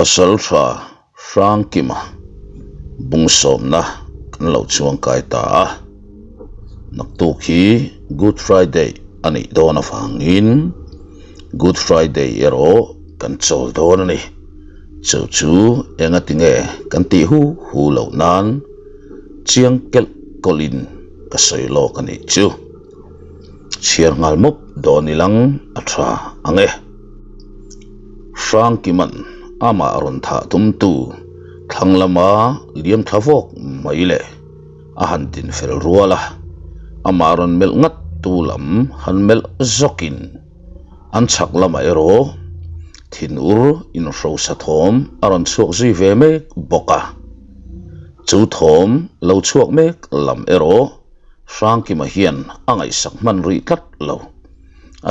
Pasalṭha Hrangkima bungsawmna kan lo chuangkai ta a, naktuk hi Good Friday a nih dawn avangin Good Friday erawh kan chawl dawn a ni. Chu chu engati nge kan tih hu hu loh nan chiang kelh kawlhin ka sawi lawk a nih chu. Chhiar nghal mawp dawn ilang a tha ang e. Hrangkiman amah rawn thah tumtu thlang lama liam thla vawk mai leh a han din fel rual a, amah rawn melh ngat tu lam han melh zawkin an chhak lamah erawh thinur inhrosa thawm a rawn chhuak zui ve mek bawk a. Chu thawm lo chhuak mek lam erawh Hrangkima hian a ngaihsak hman rih tlat lo.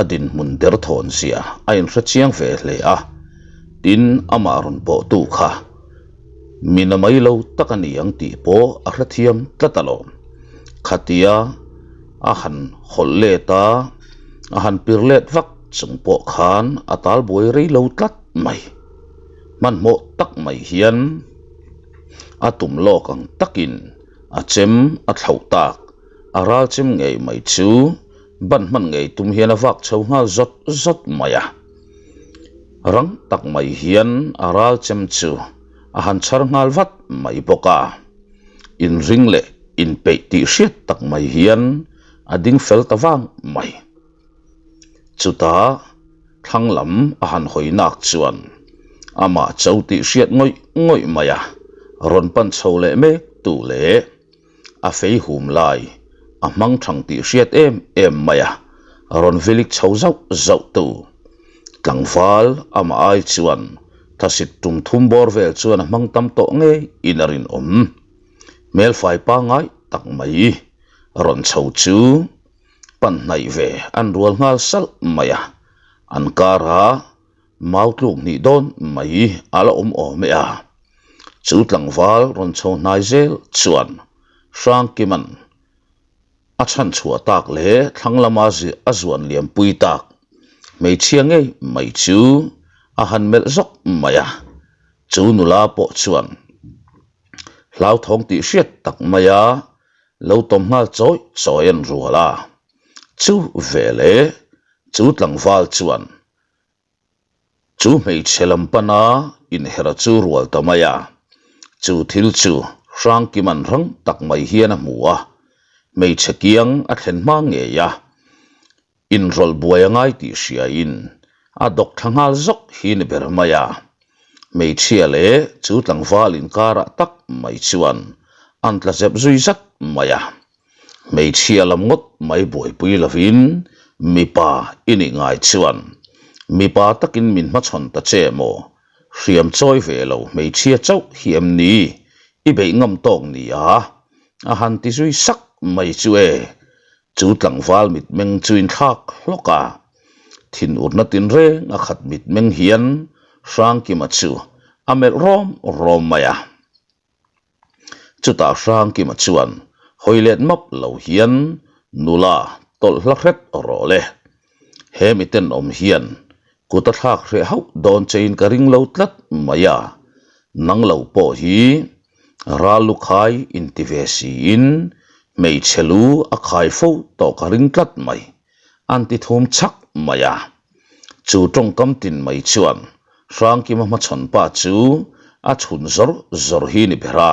A dinhmun derthawn zia a inhre chiang ve hle a, tin amah rawn pawhtu kha mi na mai lo tak a ni ang tih pawh a hrethiam tlat alawm. Khatia a han hawlh let a, a han pir let vak chung pawh khan a talbuai rei lo tlat mai. Hmanhmawh tak mai hian a tum lawk ang takin A chem a thlauh tak, a ral chem ngei mai chu ban hman ngei tum hian a vak chho nghal zawt zawt mai a. Rang tak mai hian a ral chem chu a han chhar nghal vat mai bawk a. Inring leh inpeih tih hriat tak mai hian a ding fel ta vang mai. Chutah thlang lam a han hawi nak chuan amah cho tih hriat ngawih ngawih mai a, rawn pan chho leh mek tu leh a fei hum lai a hmang thang tih hriat em em mai a, rawn vilik chho zauh zauh tu tlangval amah ai chuan thasit tum thum bawr vel chuan a hmang tam tawh ngei in a rinawm. Hmelfai pangngai tak mai rawn chho chu. Pan hnaih ve an rual nghal salh mai a, an kara mau tluk hnih dawn mai a la awm awm e a. Chu tlangval rawn chho hnai zel chuan Hrangkima'n a chhan chhuah tak leh thlang lama a zuan liam pui tak hmeichhia ngei mai chu a han melh zawk mai a, chu nula pawh chuan hlauthawng tih hriat tak maia Lo tawm nghal chawi chawi an rual a, chu veleh chu tlangval chuan chu hmeichhe lam pana inher chu rual ta mai a, chu thil chu Hrangkiman rang tak mai hian a hmu a, hmeichhe kiang a thlen hma ngei a, Inrawlh buai a ngai tih hriain a dawk thla nghal zawk hi ni ber mai a. Hmeichhia leh chu tlangval inkarah tak mai chuan an tla zep zui zat mai a. Hmeichhia lam ngawt mai buaipui lovin mipa i nih ngai chuan mipa takin min hmachhawn ta che maw? Hriam chawi ve lo hmeichhia chauh hi em ni i beih ngam tawk ni a? A han ti zui sak mai chu e. Chu tlangval mitmeng chu inthlak hlawk a, thinurna tinreng a khat mitmeng hian Hrangkima chu a melh rawm rawm mai a. Chutah Hrangkima chuan hawi let map lo hian nula tawlh hla hret rawh le. He miten awm hian kut a thlak hreh hauh dawn chein ka ring lo tlat mai a, nang lo pawh hi Ral lu khai inti ve siin hmeichhe lu a khai fo tawh ka ring tlat mai, an ti thum chhak mai a. Chu tawngkam tin mai chuan Hrangkima hmachhawn pa chu a chhun zawr zawr hi ni ber a.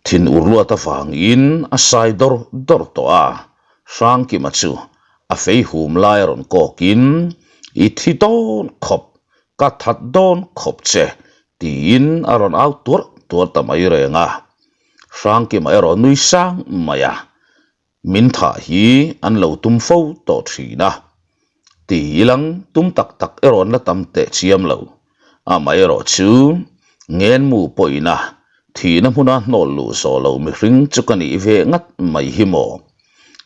Thin ur luat avangin a sai dawr dawr tawh a, Hrangkima chu a fei hum lai a rawn kawkin, I thi dawn khawp, ka that dawn khawp che, tiin a rawn au tuarh tuarh ta mai reng a. Hrangkima erawh nui sang mai a, Min thah hi an lo tum fo tawh thin a, ti ilang tum tak tak erawh an la tam teh chiam lo. Amaherawh chu ngenmu pawhin a thihna hmuna hnawl luh zawh lo mihring chu ka nih ve ngat mai hi maw?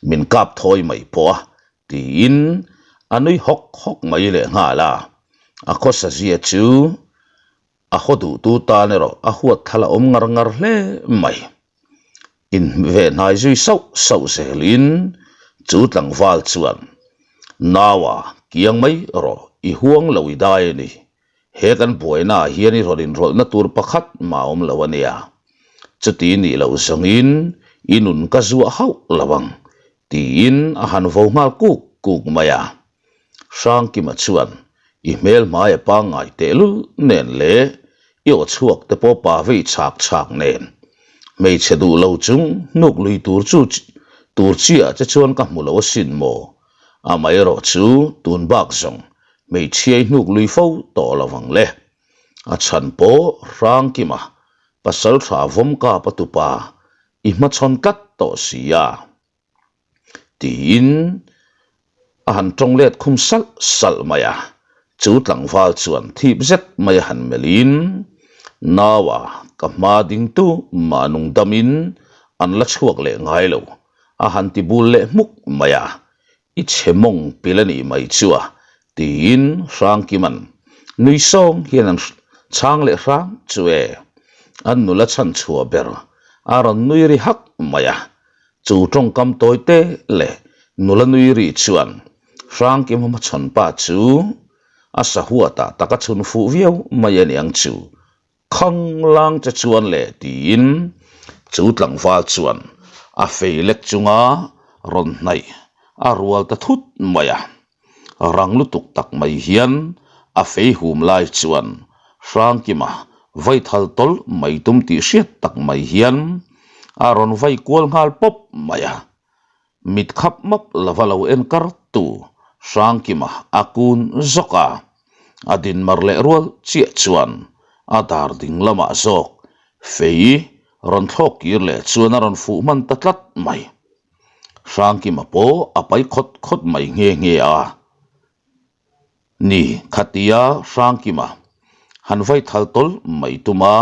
Min kap thawi mai pawh a, tiin a nui hawk hawk mai lehnghal a. A khawsa zia chu a haw duhtu tan erawh a huat thal a awm ngar ngar hle mai. Inve hnai zui sauh sauh zelin chu tlangval chuan, Naua, kiang mai rawh, i huang lo i dai a ni. He kan buaina ah hian i rawn inrawlhna tur pakhat mah a awm lo a nia. Chuti nih loh zawngin i nun ka zuah hauh lo ang, tiin a han vo nghal kuk kuk mai a. Hrangkima chuan i hmel hmai a pangngai tehlul nen leh i aw chhuak te pawh pa vei chhak chhak nen hmeichhe duh lo chung hnuk lui tur chu tur chiah che chuan ka hmu lo asin maw? Amaherawh chu tun bak zawng hmeichhia i hnuk lui fo tawh lo ang le. A chhan pawh Hrangkima pasal tha vawm kap a tupa i hmachhawn tlat tawh si a. Tiin a han tawng let khum salh salh mai a, chu tlangval chuan thip zet mai a han melhin, Naua ka hma ding tu mah nung damin an la chhuak leh ngai lo, a han ti bul leh hmuk mai a, I chhe mawng pil a nih mai chu a, tiin Hrangkima'n nui sawng hian an chhang leh hrang chu e, an nula chhan chhuah ber a rawn nui ri hak mai a, chu tawngkam tawi te leh nula nui ri chuan Hrangkima hmachhawn pa chu a sahuatah tak a chhun fuh viau mai a niang chu. Khang lang che chuan le tiin chu tlangval chuan a fei lek chunga rawn hnaih a rual ta thut mai a. Rang lutuk tak mai hian a fei hum lai chuan Hrangkima vai thal tawlh mai tum tih hriat tak mai hian a rawn vai kual nghal pawp mai a. Mit khap map lova lo en kar tu Hrangkima a kun zawk a, a din mar leh rual chiah chuan a dar ding lamah zawk fei rawn thlawk kir leh chuan a rawn fuh hman ta tlat mai. Hrangkima pawh a pai khawt khawt mai nghe nghe a. Ni, khatia Hrangkima han vai thal tawlh mai tum a,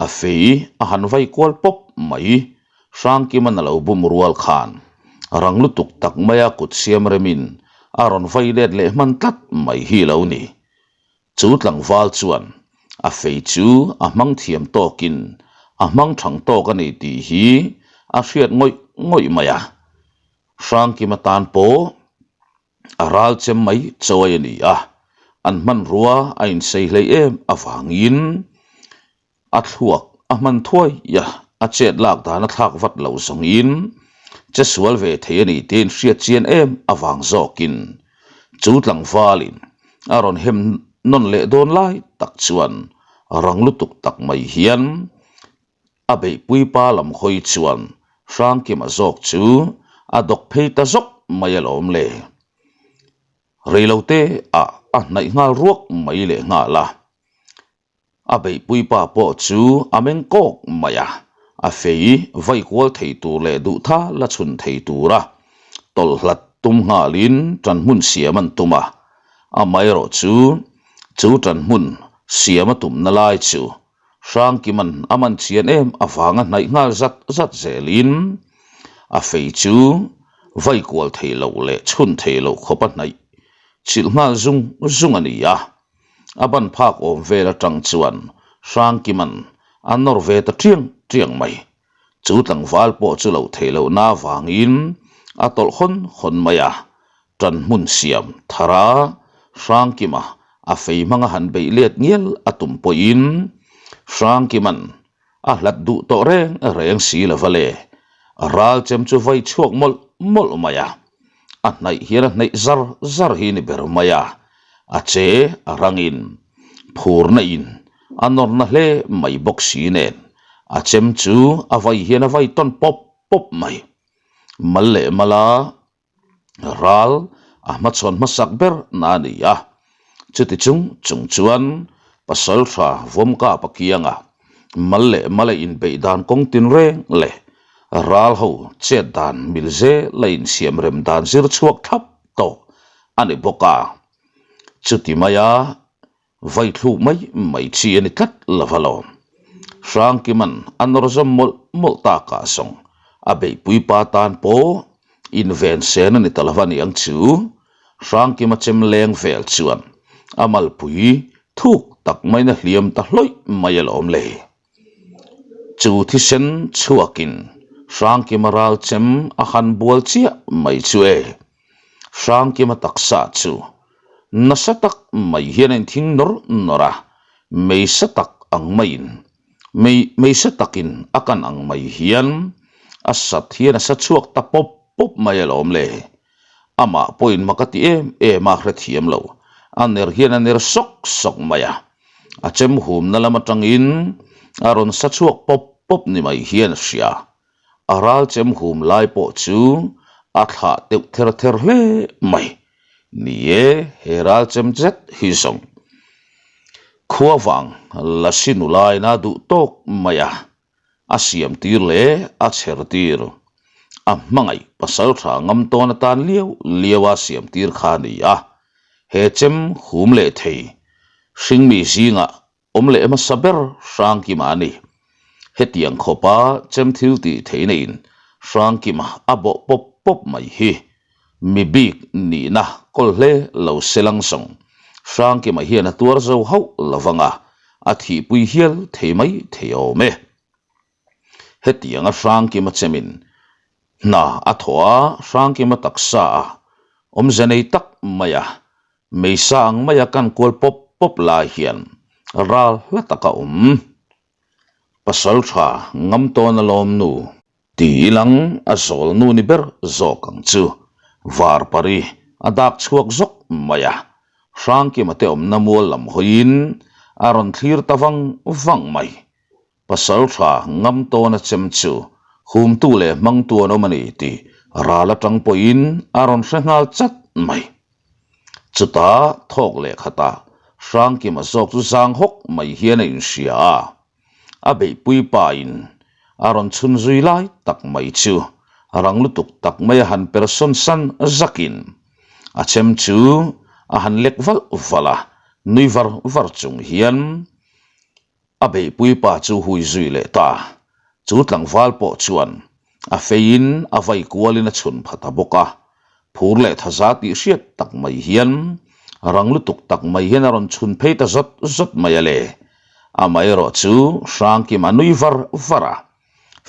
a fei a han vai kual pawp mai. Hrangkima'n a lo bum rual khan rang lutuk tak maia kut siam remin a rawn vai let leh hman tlat mai hi lo ni. Chu tlangval chuan a fei chu a hmang thiam tawkin a hmang thang tawk a ni tih hi a hriat ngawih ngawih mai a. Hrangkima tan pawh A ral chem mai chawi a ni a, an hmanrua a insei hlei em avangin a thluak a hman thuai a, a chet lak dan a thlak vat lo zawngin che sual ve thei a ni tiin hriat chian em avang zawkin chu tlangvalin a rawn hem nawn leh dawn lai tak chuan rang lutuk tak mai hian A beihpui pa lam hawi chuan Hrangkima zawk chu a dawk phei ta zawk mai alawm le. Reilote ah a hnaih nghal ruak mai leh nghal a. A beihpui pa pawh chu a meng kawk mai a, a fei vai kual thei tur leh duhtha la chhun thei tura tawlh hlat tum nghalin ṭanhmun siam an tum a. Amaherawhchu chu ṭanhmun siam a tumna lai chu Hrangkima'n a man chian em avanga hnaih nghal zat zat zelin a fei chu vai kual thei loh leh chhun thei loh khawp a hnaih chilh nghal zung zung a ni a. A ban phak awm vel atang chuan Hrangkima'n a nawr ve ta ṭiang ṭiang mai. Chu tlangval pawh chu loh theih lohna avangin a tawlh hawn hawn mai a, ṭan hmun siam thara Hrangkima a fei hmanga han beih let ngial a tum pawhin Hrangkima'n a hlat duh tawh reng reng si lova le, ral chem chu vai chhuak mawlh mawlh mai a, a hnaih hian a hnaih zar zar hi ni ber mai a, a che a rangin phurna in a nawrna hle mai bawk si nen a chem chu a vai hian a vai tawn pawp pawp mai. Mal leh mala ral a hmachhawn hmasak ber na a ni a, chuti chung chung chuan pasaltha Vawmkapa kianga mal leh mala inbeih dan kawng tinreng leh ral ho chet dan mil zel a insiam rem dan zir chhuak thlap tawh a ni bawk a, chuti maia Vai thluk mai mai chi a ni tlat lo va lawm. Hrangkima'n a nawr zawm mawlh mawlh takah zawng a beihpui pa tan pawh inven sen a ni ta lo va niang chu. Hrangkima chem leng vel chuan a malpui thuk tak maiin a hliam ta hlawih mai alawm le. Chu thisen chhuakin Hrangkima ral chem a han bual chiah mai chu e. Hrangkima taksa chu. Nasa tak mai hian a inthing nawr nawr a, mei sa tak ang maiin, mei mei sa takin a kan ang mai hian a sat hian a sa chhuak ta pawp pawp mai alawm le. Amah pawhin mak a ti em em a hrethiam lo, a ner hian a ner sawk sawk mai a, a chem humna lam atangin a rawn sa chhuak pawp pawp ni mai hian a hria. A ral chem hum lai pawh chu a thlah deuh ther ther hle mai. Ni e, he ral chem zet hi zawng khua vang lasi nulain a duh tawk mai a, a siam tir leh a chher tir. A hmangaih pasal tha ngam tawn atan liau liau a siam tir kha a ni a, he chem hum leh thei hringmi zingah Awm leh hmasa ber Hrangkima a ni. Hetiang khawpa chem thil tih theihna in Hrangkima a bawh pawp pawp mai hi mi bik nihna kawl hle lo se lang zawng Hrangkima hian a tuar zo hauh lo vang a, a thihpui hial thei mai thei awm e. Hetianga Hrangkima chemin hna a thawh a, Hrangkima taksa a awmze nei tak mai a, meisa ang maia kan kual pawp pawp lai hian ral hla taka awm. Pasal tha ngam tawn alawm nu. Ti ilang a zawl nu ni ber zawk ang chu. Varpari a dak chhuak zawk mai a, Hrangkima te awmna mual lam hawiin a rawn thlir ta vang vang mai. Pasal tha ngam tawna chem chu humtu leh hmangtu an awm a ni tih ral atang pawhin a rawn hre nghal chat mai. Chutah thawk leh khatah Hrangkima zawk chu zang hawk mai hian a inhria a, a beihpui pain a rawn chhun zui lai tak mai chu rang lutuk tak mai a han per sawn san zakin a chem chu a han lek valh valh a, nui var var chung hian A beihpui pa chu hui zui leh ta. Chu tlangval pawh chuan a feiin a vai kualin a chhun pha ta bawk a. Phur leh thaza tih hriat tak mai hian rang lutuk tak mai hian a rawn chhun phei ta zawt zawt mai a le. Amaherawh chu Hrangkima nui var var a,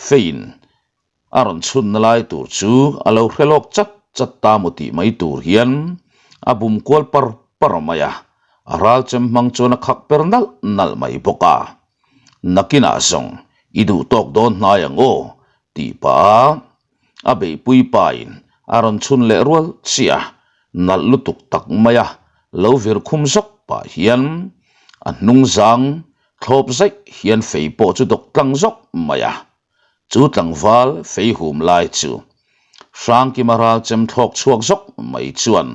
feiin A rawn chhunna lai tur chu a lo hre lawk chat chat ta maw tih mai tur hian a bum kual par par mai a, a ral chem hmang chuan a khak per nalh nalh mai bawk a. Nakinah zawng i duh tawk dawn hnai ang aw tih pah a, a beihpui pain a rawn chhun leh rual chiah a, nalh lutuk tak mai a lo vir khum zawk pah hian a hnung zang thlawp zaih hian fei pawh chu dawk tlang zawk mai a. Chu tlangval fei hum lai chu Hrangkima ral chem thlawk chhuak zawk mai chuan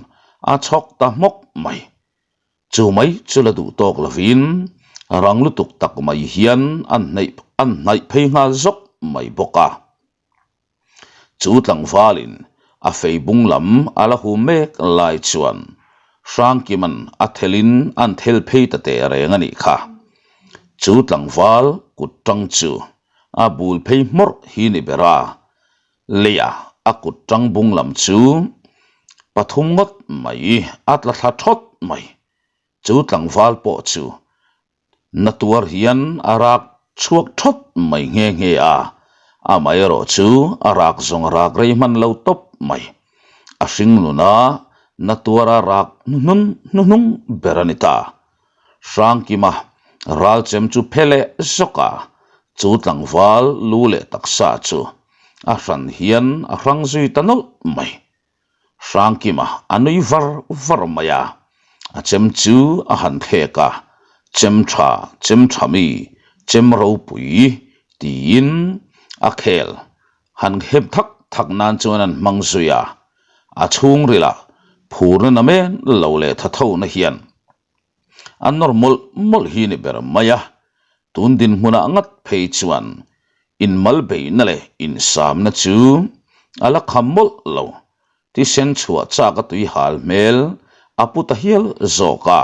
a chhawk ta hmawk mai. Chu mai chu la duh tawk lovin rang lutuk tak mai hian an hnaih an hnaih phei nghal zawk mai bawk a. Chu tlangvalin a fei bung lam a la hum mek lai chuan Hrangkima'n a thelin an thel phei ta teh reng a nih kha. Chu tlangval kut tang chu A bul phei hmawrh hi ni ber a, leia a kut tang bung lam chu pathum ngawt mai a tla thla thawt mai. Chu tlangval pawh chu na tuar hian a rak chhuak thawt mai nghe nghe a, amaherawh chu a rak zawng a rak rei hman lo tawp mai. A hring nuna na tuara rak hnuhnun hnuhnung ber a ni ta. Hrangkima ralchem chu phe leh zawk a, chu tlangval lu leh taksa chu a hran hian a hrang zui ta nawlh mai. Hrangkima a nui var var mai a, a chem chu a han thlek a, Chem tha, chem tha mi, chem ropui tiin a khel han hem thak thak nan chuan an hmang zui a, a chhungrilah phurna namen lo leh thathona hian A nawr mawlh mawlh hi ni ber mai a, tun dinhmunah ngat phei chuan inmal beihna leh insamna chu a la kham mawlh lo. Thisen chhuah chak a tui hal hmel a pu ta hial zawk a,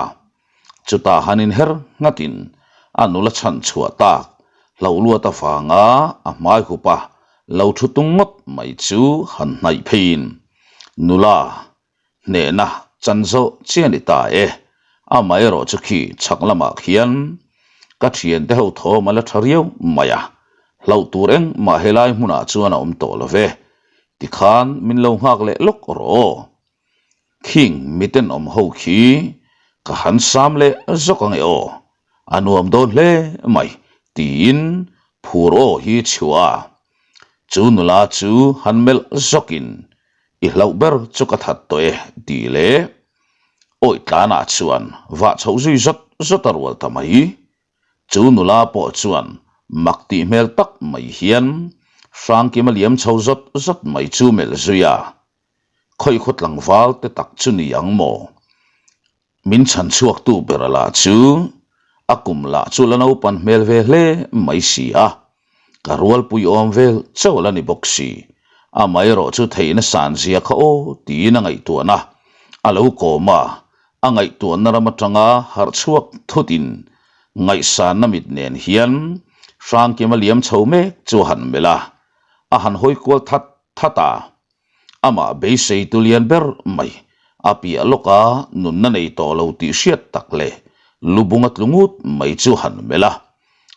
chutah han inher nghatin a nula chhan chhuah tak hlauh luat avanga a hmai hup a lo thu tung ngawt mai chu han hnaih pheiin nula Hnehna chan zawh chi a ni ta e. Amaherawh chu khi chhak lamah khian ka thiante ho thawm a la tha riau mai a, hlauh tur engmah helai hmunah chuan a awm tawh lo ve. Tikhan min lo nghak leh lawk rawh aw. Khing mitenawm ho khi ka han sam leh zawk ange aw, a nuam dawn hle mai tiin phur aw hi chhuah a. Chu nula chu han melh zawkin I hlauh ber chu ka that tawh e tih leh awi tlanah chuan vah chhoh zui zawt zawt a rual ta mai. Chu nula pawh chuan mak tih hmel tak mai hian Hrangkima liam chho zawt zawt mai chu melh zui a, Khawikhaw tlangval te tak chu ni ang maw? Min chhan chhuaktu bera lah chu a kum lah chu la naupan hmel ve hle mai si a, ka rualpui awm vel chauh la ni bawk si. Amaherawh chu theihna san zia kha aw tiin a ngaihtuahna a lo kawm a, a ngaihtuahna ram atanga harh chhuak thutin ngaihsanna mit nen hian Hrangkima liam chho mek chu a han melh a, a han hawi kual that that a. Amah beisei tu lian ber mai, a piah lawka nunna nei tawh lo tih hriat tak leh lubunga tlu ngut mai chu han melh a.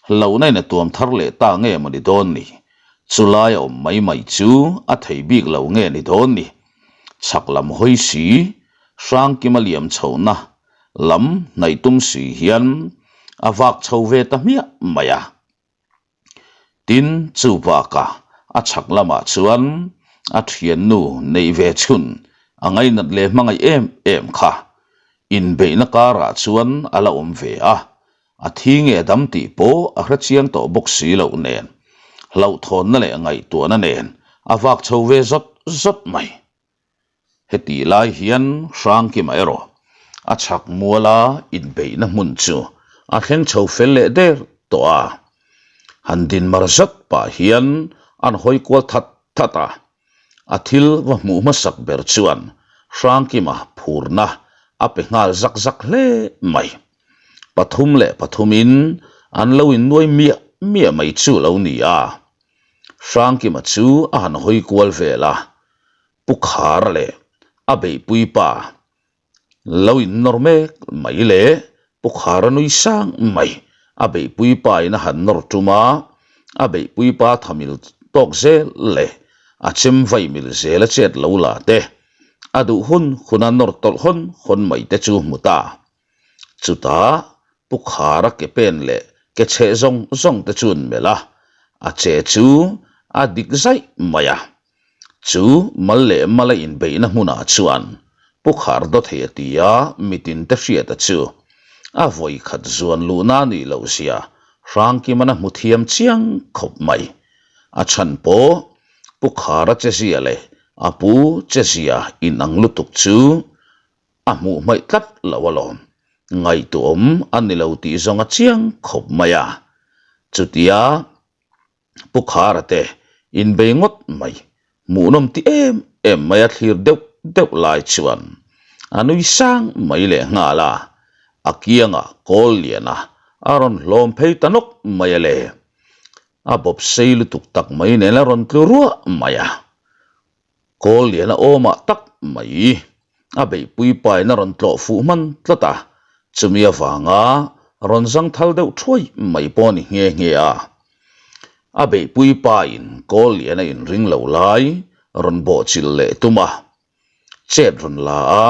Hlauhna in a tuam thar leh ta nge maw ni dawn ni? Chulai a awm mai mai chu a thei bik lo nge ni dawn ni? Chhak lam hawi si, Hrangkima liam chhohna lam hnaih tum si hian a vak chho ve ta hmiah mai a. Tin, chu bakah a chhak lamah chuan a thiannu neih ve chhun a ngainat leh hmangaih em em kha inbeihna karah chuan a la awm ve a, a thi nge a dam tih pawh a hre chiang tawh bawk si loh nen, hlauhthawnna leh ngaihtuahna nen a vak chho ve zawt zawt mai. Hetih lai hian Hrangkima erawh a chhak muala inbeihna hmun chu a thleng chho fel leh der tawh a. Han din mar zat pah hian an hawi kual that that a. A thil va hmuh hmasak ber chuan Hrangkima phurna a pe nghal zak zak hle mai. Pathum leh pathumin an lo innuai miah miah mai chu lo ni a. Hrangkima chu a han hawi kual vel a. Pu Khara leh a beihpui pa lo innawr mek mai leh Pu Khara nui sang mai a beihpui pa in a han nawr tum a, a beihpui pa thamil tawk zel leh a chem vaih mil zel a chet lo la te, a duh hun hun a nawr tawlh hawn hawn mai te chu hmu ta. Chutah Pu Khara ke pen leh ke chheh zawng zawng te chu an melh a, a che chu a dik zaih mai a. Chu mal leh mala inbeihna hmunah chuan Pu Khar Dawthei a ti a, mitin te hriata chu a vawi khat zuan luhna a nih loh zia Hrangkimana hmu thiam chiang khawp mai. A chhan pawh Pu Khara chezia leh a pu chezia inang lutuk chu a hmuh hmaih tlat lo alawm. Ngaihtuahawm a ni lo tih zawng a chiang khawp mai a. Chutia Pu Khara te inbei ngawt mai, hmuhnawm ti em em mai a thlir deuh deuh lai chuan a nui sang mai leh nghal a, a kiangah kawl liana a rawn hlawm phei ta nawk mai a le. A bawp sei lutuk tak mai nen a rawn tlu ruah mai a. Kawl lian a awmah tak mai a beihpui pain a rawn tlawh fuh hman tlat a, chumi avanga rawn zang thal deuh thuai mai pawh a ni nghe nghe a. A beihpui pain kawl lian a inring lo lai rawn bawhchilh leh tum a, chet rawn la a,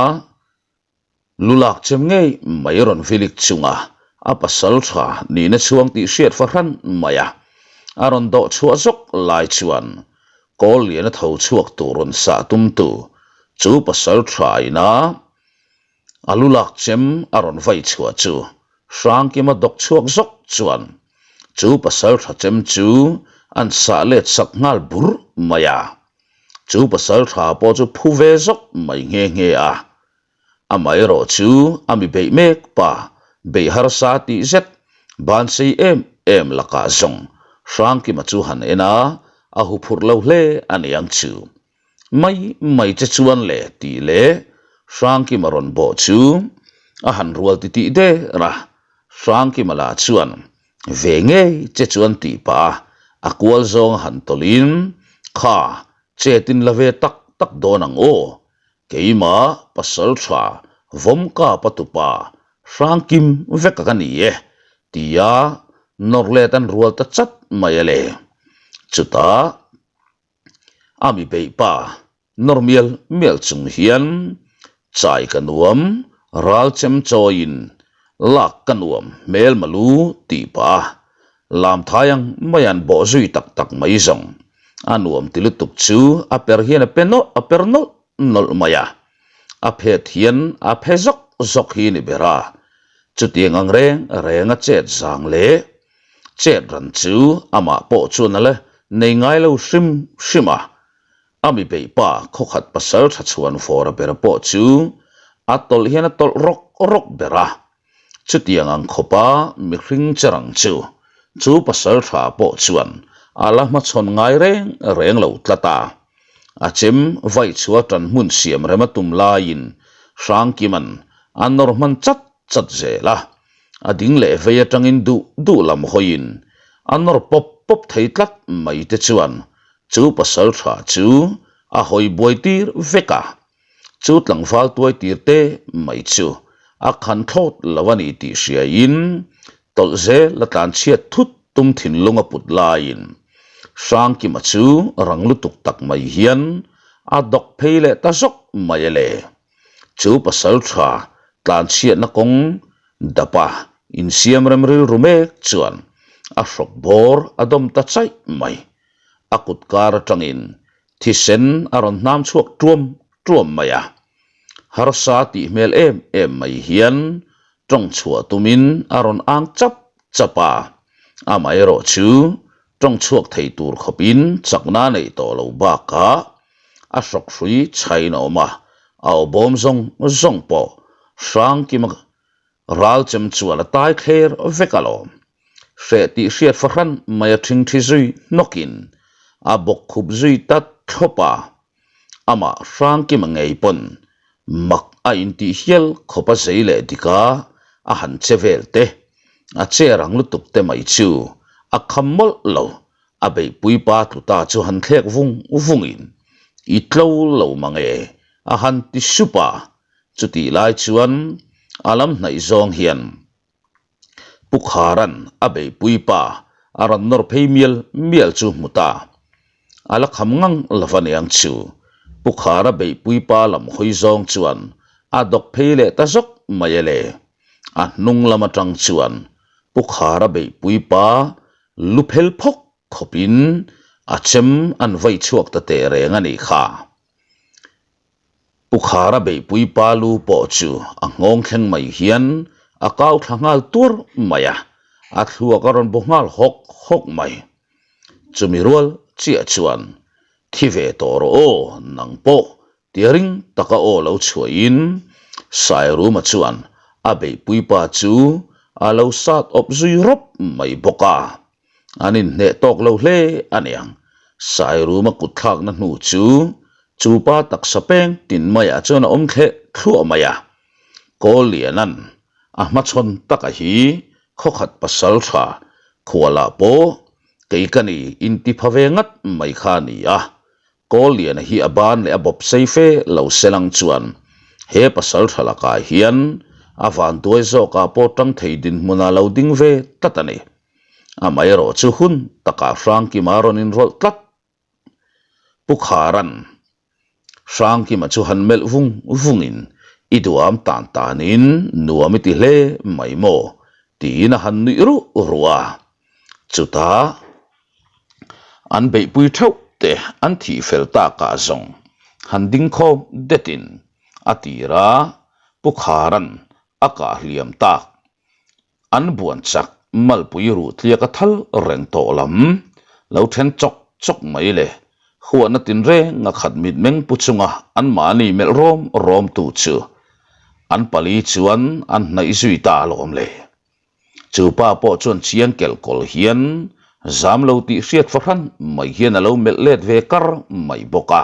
Lu lak chem ngei mai rawn vilik chunga a pasal tha nihna chhuang tih hriat fahran mai a, a rawn dawh chhuah zawk lai chuan kawl lian a tho chhuak tur rawn sah tumtu chu pasal tha ina a lu lak chem a rawn vai chhuah chu Hrangkima dawk chhuak zawk chuan chu pasal tha chem chu an sah let sak nghal bur mai a, chu pasal tha pawh chu phu ve zawk mai nghe nghe a. Amaherawh chu a mi beih mek pa, beih harsa tih zet, bansei em em lakah zawng Hrangkima chu han en a, a huphurh lo hle a ni ang chu. Mai mai che chuan le tih leh Hrangkima rawn bawh chu a han rual titih der a, Hrangkima lah chuan ve ngei che chuan tih pah a, a kual zawng a han tawlhin, Kha, chetin la ve tak tak dawn ang aw, Keimah pasal tha vawmkap a tupa hrangkim vek a ka ni e, tia nawr let an rual ta chat mai a le. Chutah a mi beih pa nawr mial mial chung hian. Chai ka nuam, ral chem chawiin lak ka nuam hmel malu tih pah a, lam thai ang mai an bawh zui tak tak mai zawng. A nuam ti lutuk chu a per hian a pe nawlh a per nawlh nawlh mai a, a phet hian a phe zawk zawk hi ni ber a, chutiang ang reng reng a chet zang leh chet ran chu amah pawh chuan a la nei ngai lo hrim hrim a, A mi beih pa khawkhat pasal tha chhuan fawr a ber pawh chu a tawlh hian a tawlh rawk rawk ber a. Chutiang ang khawpa mihring che rang chu chu pasal tha pawh chuan a la hmachhawn ngai reng reng lo tlat a. A chem vaih chhuah tan hmun siam rem a tum laiin Hrangkima'n a nawr hman chat chat zel a. A ding leh vei atangin duh duh lam hawiin a nawr pawp pawp thei tlat mai te chuan Chu pasal tha chu a hawi buai tir vek a, chu tlangval tuai tir te mai chu a khan thlawt lo a ni tih hriaiin tawlh zel a tlan chhiat thut tum thinlung a put laiin Hrangkima chu rang lutuk tak mai hian a dawk phei leh ta zawk mai a le. Chu pasal tha tlan chhiatna kawng dapa insiam rem rilru mek chuan a hrawk bawr a dawm ta chaih mai. A kut kar atangin thisen a rawn hnam chhuak tuam tuam mai a. Harsa tih hmel em em mai hian tawng chhuah tumin a rawn ang chap chap a. Amaherawh chu tawng chhuak thei tur khawpin chakna a neih tawh lo bakah a hrawk hrui chhain a awm a, a aw bawm zawng zawng pawh hrangkima Ral chem chuan a tai thler vek alawm. Hreh tih hriat fahran mai a ṭhingṭhi zui hnawkin a bawk khup zui ta thlawp a. Amah Hrangkima ngei pawn mak a intih hial khawp a zei leh dik a, a han che vel te, a che rang lutuk te mai chu a kham mawlh lo. A beihpui pa tlu ta chu han thlek vung vungin, I tlo lo mange a han ti sup a. Chutih lai chuan a lam hnaih zawng hian Pu Kharan a beihpui pa a rawn nawr phei mial mial chu hmu ta. A la kham ngang lo va niang chu. Pu Khara beihpui pa lam hawi zawng chuan a dawk phei leh ta zawk mai a le. A hnung lam atang chuan Pu Khara beihpui pa lu phel phawk khawpin a chem an vaih chhuak ta teh reng a nih kha. Pu Khara beihpui pa lu pawh chu a nghawng thleng mai hian a kau thla nghal tuar mai a, a thluak a rawn bu nghal hawk hawk mai. Chumi rual chiah chuan, Thi ve tawh rawh aw, nang pawh tia ring taka aw lo chhuahin Sairuma chuan a beihpui pa chu a lo sat awp zui rawp mai bawk a. An inhneh tawk lo hle a niang. Sairuma kut thlakna hnu chu chu pa taksa peng tin maiah chuan a awm thleh thluah mai a. Kawllianan a hmachhawn taka hi khawkhat pasal tha khualah pawh kei ka ni intipha ve ngat mai kha a ni a. Kawlliana hi a ban leh a bawp sei fe lo selang chuan he pasal tha lakah hian a vanduai zawkah pawh tang thei dinhmunah lo ding ve tlat a ni. Amaherawh chu hun takah Hrangkima a rawn inrawlh tlat. Pu Kharan Hrangkima chu han melh vung vungin i duham tan tanin nuam i ti hle mai maw tiin a han nuih ruh ruh a. Chutah an beihpui theuh te an thih fel takah zawng han ding khawm detin a tir a, Pu Kharan a kah hliam tak. An buan chak malpui ruh tliak a thal reng tawh lam lo then chawk chawk mai le. Huahna tinreng a khat mitmeng pu chunga anmahni melh rawm rawm tu chu an pali chuan an hnaih zui ta alawm le. Chu pa pawh chuan chiang kelh kawl hian zam lo tih hriat fahran mai hian a lo melh let ve kar mai bawk a.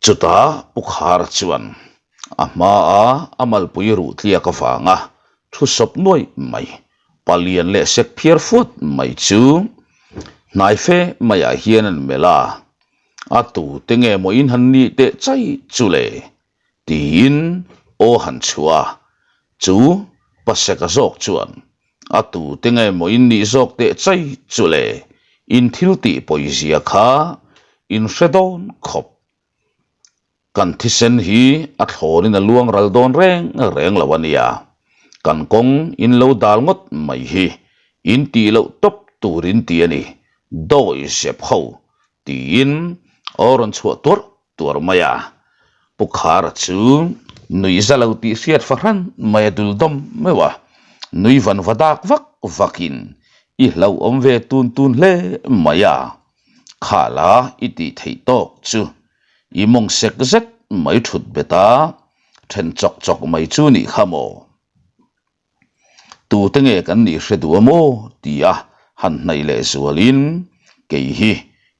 Chutah Pu Khara chuan a hmaa a malpui ruh tliak avanga thu sawp nuai mai, palian leh sek phiar fuat mai chu hnai fe maiah hian an melh a, A tute nge maw in han nih teh chai chu le? Tiin aw han chhuah a, chu Paseka zawk chuan a tute nge maw in nih zawk teh chai chu le, in thil tih pawizia kha in hre dawn khawp. Kan thisen hi a thlawnin a luang ral dawn reng reng lo a nia. Kan kawng in lo dal ngawt mai hi in tih loh tawp tur in ti a ni, dawi zep ho tiin aw rawn chhuah tuarh tuarh mai a. Pu Khara chu nuih za lo tih hriat fahran mai a dul dawm meuh a, nui van va dak vak vakin i hlauhawm ve tun tun hle mai a, khala i tih theih tawk chu I mawng sek zet mai thut bet a, then chawk chawk mai chu nih kha maw? Tute nge kan nih hre duh a maw? ti a han hnaih leh zualin, Kei hi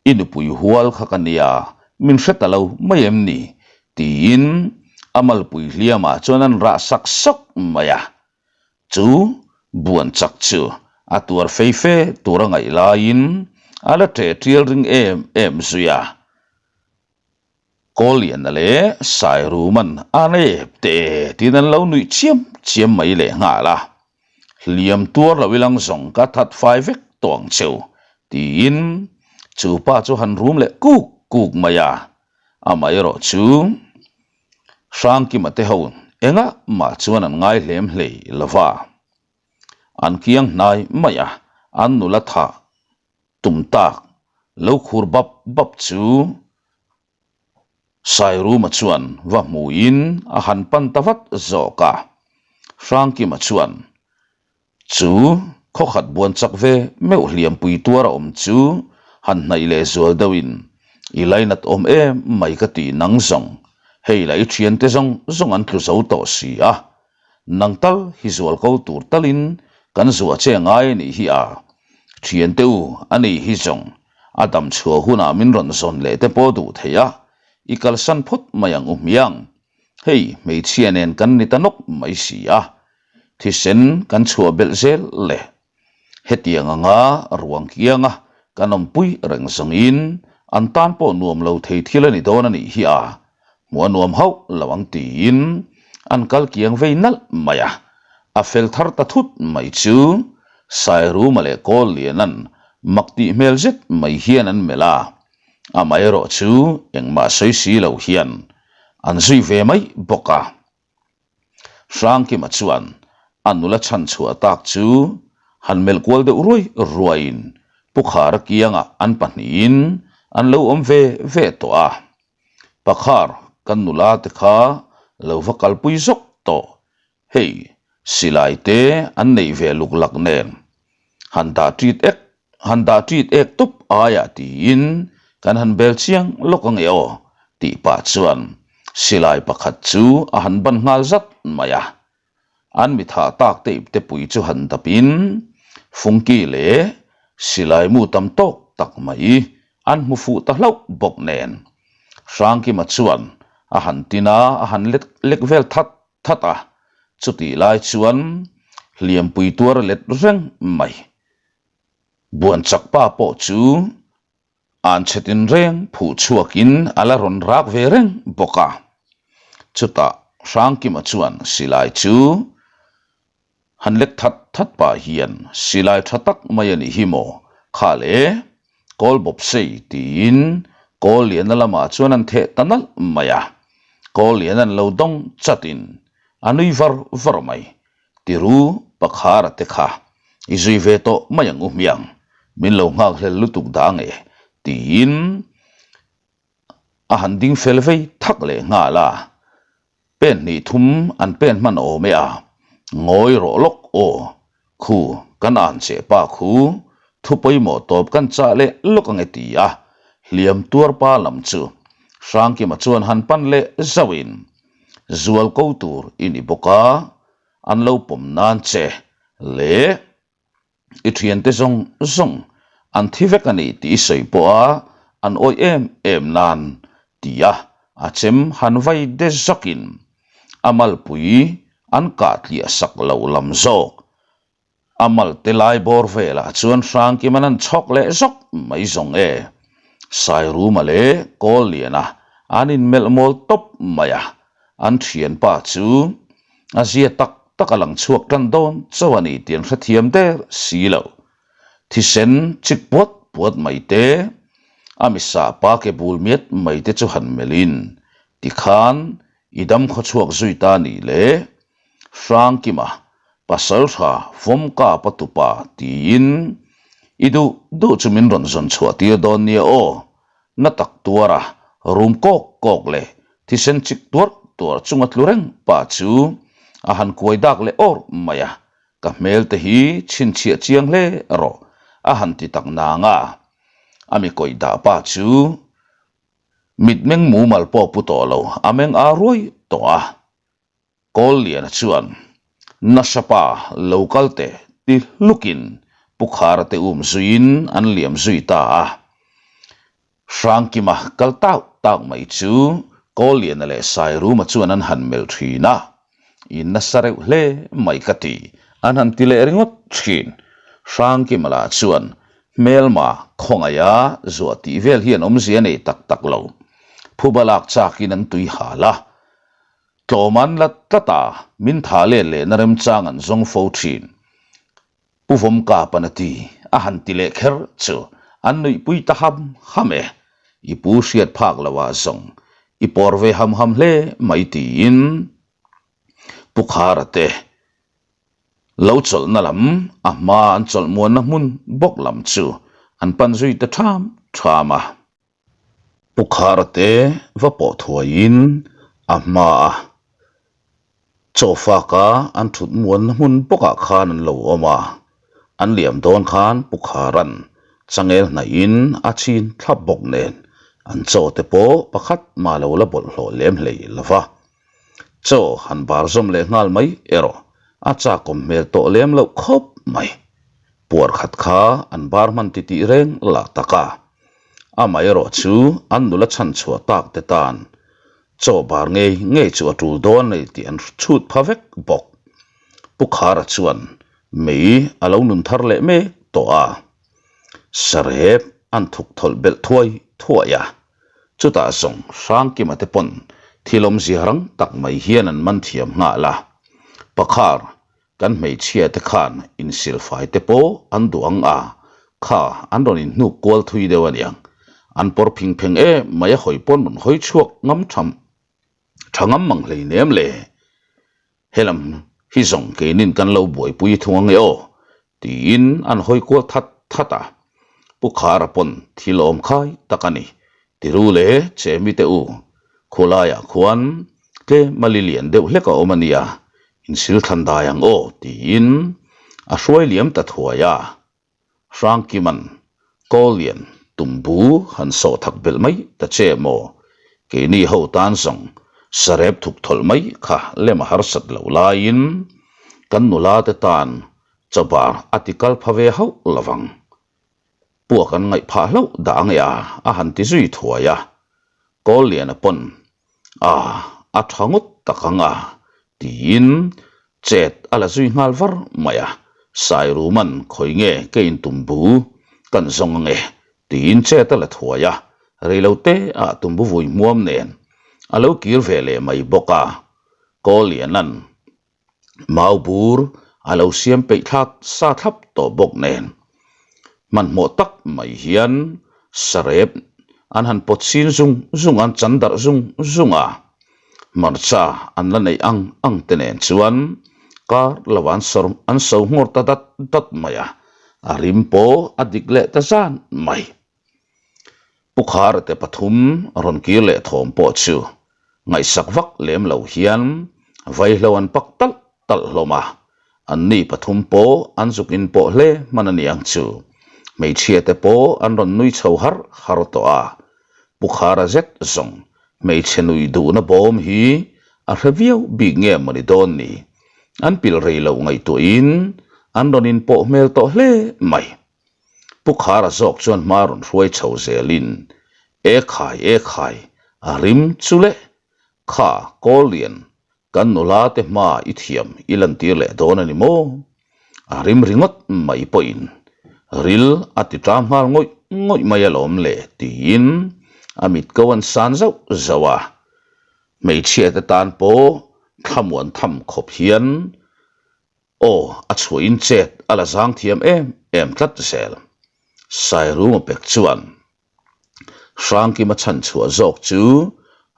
i nupui hual kha ka nia, min hre ta lo mai em ni? tiin a malpui hliamah chuan an rah sak sawk mai a. Chu buan chak chu a tuar fei fe tur a ngaih laiin a la ṭe ṭial ring em em zui a. Kawliana leh Sairuman a nep te tiin an lo nuih chiam chiam mai leh nghal a. Hliam tuar lo ilang zawng ka that fai vek tawh ang cheu tiin chu pa chu han rum leh kuk kuk mai a. Amaherawh chu Hrangkima te ho engah mah chuan an ngai hlem hlei lo va. An kiang hnai mai a, an nula thah tum tak lo khur bap bap chu Sairuma chuan va hmuin a han pan ta vat zawk a. Hrangkima chuan Chu khawkhat buan chak ve meuh hliampui tuar a awm chu han hnaih leh zual deuhin i lainat awm em mai ka ti nang zawng, hei lah i thiante zawng zawng an tlu zo tawh si a, nang tal hi zual ko tur talin kan zuah che ngai a nih hi a, thiante u a nih hi zawng a dam chhuah hunah min rawn zawn leh te pawh duh thei a, i kalsan phawt mai ang u hmiang, hei hmeichhia nen kan ni ta nawk mai si a, Thisen kan chhuah belh zel le. Hetiang anga ruang kianga kan awmpui reng zawngin an tan pawh nuam lo thei thil a ni dawn a nih hi a, hmuh a nuam hauh lo ang tiin an kal kiang vei nalh mai a. A fel thar ta thut mai chu Sairuma leh Kawlliana'n mak tih hmel zet mai hian an melh a, amaherawh chu engmah sawi si lo hian an zui ve mai bawk a. Hrangkima chuan a nula chhan chhuah tak chu han melh kual deuh ruai ruaiin Pu Khara kiangah an pahnihin an lo awm ve ve tawh a. Pakhar kan nula te kha lo va kalpui zawk tawh, hei silai te an neih ve luk lak nen han dah ṭit ek Han dah ṭit ek tawp aiah tiin kan han bel chiang lawk ang e aw tih pah chuan silai pakhat chu a han ban nghal zat mai a. An mi thah tak te ipte pui chu han dapin fungki leh silai mu tam tawk tak mai an hmu fuh ta hlauh bawk nen Hrangkima chuan a han tin a, a han lek lek vel that that a, chutih lai chuan hliampui tuar a let reng mai. Buan chak pa pawh chu an chhe tinreng phuh chhuakin a la rawn rak ve reng bawk a. Chutah Hrangkima chuan silai chu han lek that that pah hian silai tha tak mai a nih hi maw kha le kawl bawp sei tiin kawl liana lamah chuan an theh ta nalh mai a. Kawl lian an lo dawng chatin a nui var var mai. Tiru Pakhara te kha i zui ve tawh mai ang u hmiang, min lo nghak hlel lutuk dah nge tiin a han ding fel vei thak leh nghal a, pen hnih thum an pen hman awm e a, ngawi rawh lawk aw, khu kan an che pa khu thu pawimawh tawp kan chah leh lawk ange ti a, hliam tuar pa lam chu Hrangkima chuan han pan leh zauhin Zual ko tur i ni bawk a, an lo pawm nan che leh i thiante zawng zawng an thi vek a ni tih i sawi pawh a, an awih em em nan tia a chem han vai de zakin a malpui an kah tliah sak lo lam zawk. A malte lai bawr velah chuan Hrangkim an an chhawk leh zawk mai zawng e. Sairuma leh Kawlliana an inmelh mawl tawp mai a, an thianpa chu a zia tak tak a lang chhuak tan dawn chauh a ni tih an hrethiam der si lo. Thisen chik puat puat mai te, a misah pa ke bul miat mai te chu han melhin. Tikhan i dam khawchhuak zui ta nih le Hrangkima pasaltha Vawmkapa tupa tiin i duh duh chu min rawn zawn chhuah tir dawn nia aw. Na tak tuara rum kawk kawk leh thisen chik tuar tuar chunga tlu reng pa chu a han kuai dak leh awr mai a, ka hmel te hi chhinchhiah chiang hle rawh a han ti tak nang a, a mi kawih dah pa chu mitmeng mumal pawh pu tawh lo a meng a ruai tawh a. Kawlliana chuan nasa pa lo kal teh ti hlukin Pu Khara te um zuiin an liam zui ta a. Hrangkima kal tauh tauh mai chu Kawlliana leh Sairuma chuan an han melh thin a, In nasa reuh hle mai ka ti, an han ti leh ringawt thin. Hrangkima lah chuan hmelma khawngaiha zuah tih vel hian awmzia nei tak tak lo. Phuba lak chakin an tui hal a. Tlawm an la tlat a, min tha let lehna remchang an zawng fo thin. Pu Vawmkapan a ti, a han ti leh kher chu an nuihpui ta ham ham e. I pu hriat phak lo ah zawng i pawr ve ham ham hle mai tiin Pu Khara te lo chawlhna lam a hma an chawlh muanna hmun bawk lam chu an pan zui ta ṭham ṭham a. Pu Khara te va pawh thuaiin a hmaa chaw faka an thut muanna hmun bawkah khan an lo awm a, an liam dawn khan Pu Kharan changel hnaihin a chhin thlap bawk nen an chaw te pawh pakhat mah lo la bawlhhlawh lem hlei lo va. Chaw han bar zawm leh nghal mai erawh a chakawm hmel tawh lem loh khawp mai. Puar khat kha an bar hman titih reng lah tak a. Amaherawh chu an nula chhan chhuah tak te tan chaw bar ngei ngei chu a tul dawn a ni tih an chhut pha vek bawk. Pu Khara chuan mei a lo nun thar leh mek tawh a, sarep an thuk thawlh belh thuai thuai a, chutah zawng Hrangkima te pawn thil awmzia rang tak mai hian an man thiam nghal a, Pakhar Kan hmeichhia te khan insilfai te pawh an duh ang a, kha an rawn inhnuk kual thui deuh aniang. An pawr phing pheng em mai a hawi pawn rawn hawi chhuak ngam tham tha ngam mang hleinem le. Helam hi zawng keinin kan lo buaipui thung ange aw tiin an hawi kual that that a. Pu Khara pawn thil awm khai tak a ni. Tiru le Chemi te u, khulaiah khuan tlem a li lian deuh hlek a awm a nia, insil thlan dai ang aw tiin a hruai liam ta thuai a. Hrangkiman Kawllian tumbu han sawh thak belh mai ta che maw, keini ho tan zawng sarep thuk thawlh mai kha lem a harsat loh laiin kan nula te tan chawbar a ti kal pha ve hauh lovang. Puak an ngaih phah hlauh dah ang e a, a han ti zui thuai a. Kawlliana pawn, A, a tha ngawt tak ang a, tiin chet a la zui nghal var mai a. Sairuman khawi nge ka intumbu kan zawng ang e, tiin chet a la thuai a. Reilote ah tumbu vui hmuam nen a lo kir ve leh mai bawk a. Kawlliana'n Mau bur a lo siam peih thlak sa thlap tawh bawk nen hmanhmawh tak mai hian sarep an han pawt sin zung zung a, an chan darh zung zung a, hmarcha an la neih ang ang te nen chuan kar lo an sawr an so nghawr ta dat dat mai a, a rim pawh a dik leh ta zan mai. Pu Khara te pathum rawn kir leh thawm pawh chu ngaihsak vak lem lo hian vaihlo an pak talh talh hlawm a, anni pathum pawh an zuk in pawh hle hman a niang chu. Hmeichhia te pawh an rawn nui chho har har tawh a, Pu Khara zet zawng hmeichhe nui duhna bawm hi a hre viau bik nge mawni dawn ni? An pil rei loh ngaihtuahin an rawn in pawh hmel tawh hle mai. Pu Khara zawk chuan hma rawn hruai chho zelin, E khai, e khai, a rim chu le, kha Kawllian, kan nula te hma i thiam i lantir leh dawn a ni maw? A rim ringawt mai pawhin ril a ti ṭam nghal ngawih ngawih mai alawm le tiin a mit ko an san zauh zauh a. Hmeichhia te tan pawh thlamuan tham khawp hian Aw, a chhuahin chet a la zang thiam em em tlat zel. Sairuma pek chuan Hrangkima chhan chhuah zawk chu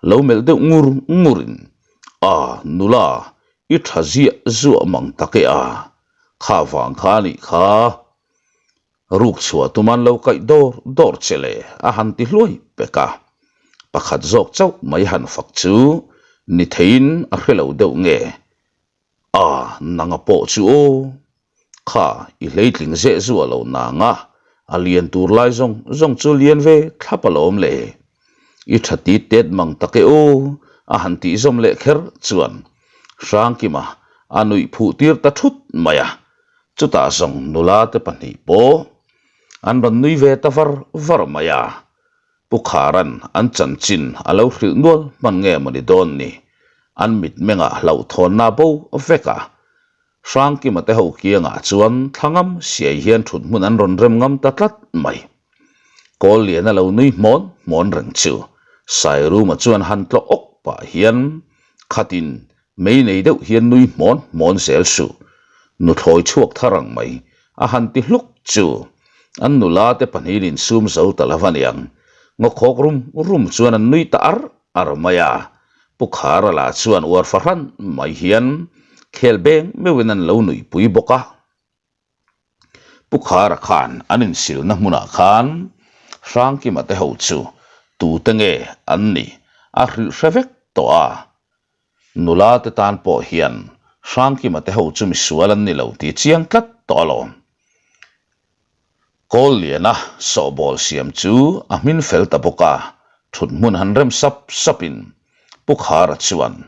Lo melh deuh ngur ngurin, A, nula, i tha ziah zuah mang tak e a, kha vang kha a nih kha. Ruk chhuah tuman lo kaih dawr dawr che le a han ti hluai pek a. Pakhat zawk chauh mai han fak chu ni theiin a hre lo deuh nge? A, nanga pawh chu aw. Kha, i hleitling zeh zuah lo nang a, a lian tur lai zawng zawng chu lian ve thlap alawm le. I tha tit tet mang tak e aw, a han tih zawm leh kher chuan Hrangkima a nuih phuh tir ta thut mai a. Chutah zawng nula te pahnih pawh an rawn nui ve ta var var mai a, Pu Kharan an chanchin a lo hrilh nual hman nge mawni dawn ni, an mitmengah hlauhthawnna bo vek a. Hrangkima te ho kiangah chuan thla ngam siai hian thut hmun an rawn rem ngam ta tlat mai. Kawl lian a lo nui hmawn hmawn reng chu Sairuma chuan han tlawh awk pah hian khatin Mei nei deuh hian nui hmawn hmawn zel suh. Nuthlawi chhuak thar ang mai. A han ti hluk chu. An nula te pahnihin insum zo ta lo aniang. Ngawkhawk rum rum chuan an nui ta ar ar mai a. Pu Khara lah chuan uar fahran mai hian khel beng meuhin an lo nuihpui bawk a. Pu Khara khan an insilna hmunah khan Hrangkima te ho chu tute nge an nih a hrilh hre vek tawh a. Nula te tan pawh hian Hrangkima te ho chu misual an ni lo tih chiang tlat tawh alawm. Kawlliana sawhbawl siam chu a hmin fel ta bawk a, thut hmun han rem sap sapin Pu Khara chuan,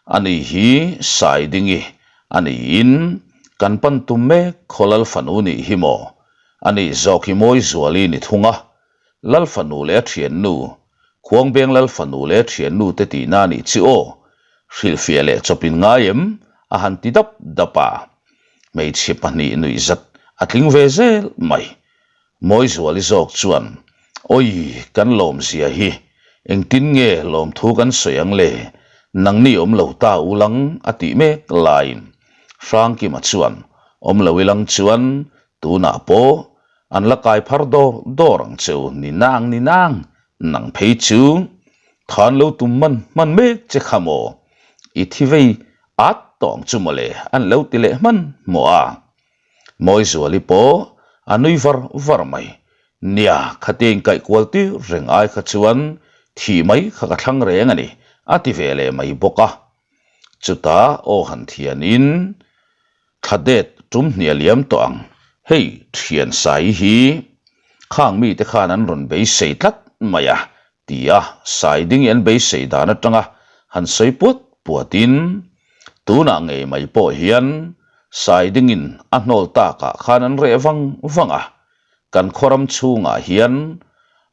Ani hi Saidingi a niin kan pan tum mek khaw Lalfanu nih hi maw? Ani zawk hi Mawizuali ni thung a, Lalfanu leh a thiannu, Khuangbeng Lalfanu leh a thiannu te tihna a nih chi aw, hrilhfiah leh chawpin ngai em? a han ti dap dap a. Hmeichhia pahnih nuihzat a tling ve zel mai. Mawizuali zawk chuan, Awi, kan lawmzia hi engtin nge lawmthu kan sawi ang le? Nangni awm lo ta ulang a tih mek laiin Hrangkima chuan, Awm lo ilang chuan tunah pawh an la kai phar dawr dawr ang che u, ni nang ni nang, nang phei chu than lo tum hman hman mek che kha maw? I thi vei at tawh ang chu mawle an lo ti leh hman hmawh a. Mawizuali pawh a nui var var mai. Nia, khatia inkaih kual tir reng ai kha chuan thih mai kha ka thlang reng a ni, a ti ve leh mai bawk a. Chutah aw han thianin thla det tum hnial liam tawh ang, hei thian sai hi khang mite khan an rawn beisei tlat mai a, tia Saidingi an beisei dan atanga han sawi puat puatin, tunah ngei mai pawh hian Saidingin a hnawl takah khan an reh vang vang a, kan khawram chhungah hian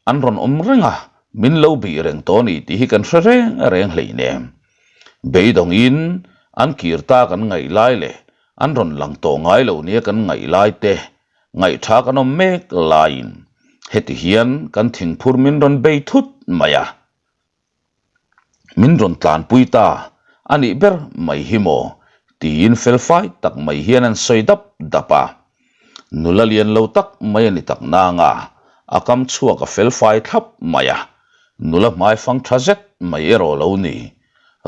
an rawn awm reng a, min lo bih reng tawh a ni tih hi kan hre reng reng hleinem. Beidawngin an kir ta kan ngaih lai leh an rawn lang tawh ngai lo nia kan ngaih lai te Ngaihtha kan awm mek laiin heti hian kan thingphur min rawn bei thut mai a, min rawn tlanpui ta a nih ber mai hi maw tiin felfai tak mai hian an sawi dap dap a. Nula lian lo tak mai a ni tak nang a, a kam chhuak a felfai thlap mai a, nula hmaifang tha zet mai erawh lo ni,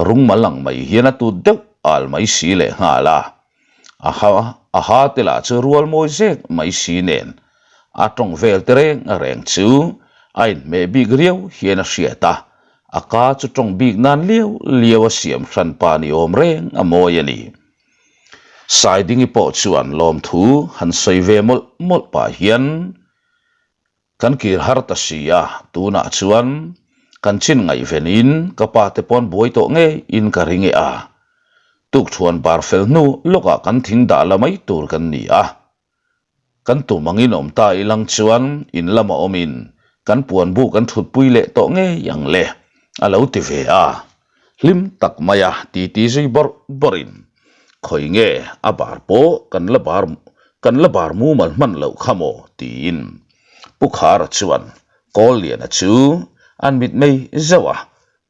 rungmal ang mai hian a tut deuh al mai si lehnghal a. A ha a ha te lah chu rual mawi zek mai si nen a tawng vel te reng reng chu a inhmeh bik riau hian a hriat a, a ka chu tawng bik nan liau liau a siam hran pa ni awm reng a mawi a ni. Saidingi pawh chuan lawmthu han sawi ve mawlh mawlh pah hian Kan kir har ta si a, tunah chuan kan chin ngaihvenin ka pa te pawn buai tawh ngeiin ka ring e a. Tukthuan bar fel hnu lawkah kan thing dah la mai tur kan ni a. Kan tum angin awm ta ilang chuan in lama awmin kan puan bu kan thutpui leh tawh ngei ang le, a lo ti ve a. Hlim tak maia titi zui bawrh bawrhin khawi nge a bar pawh kan la bar kan la bar mumal hman loh kha maw tiin Pu Khara chuan Kawlliana chu an mitmei zauh a,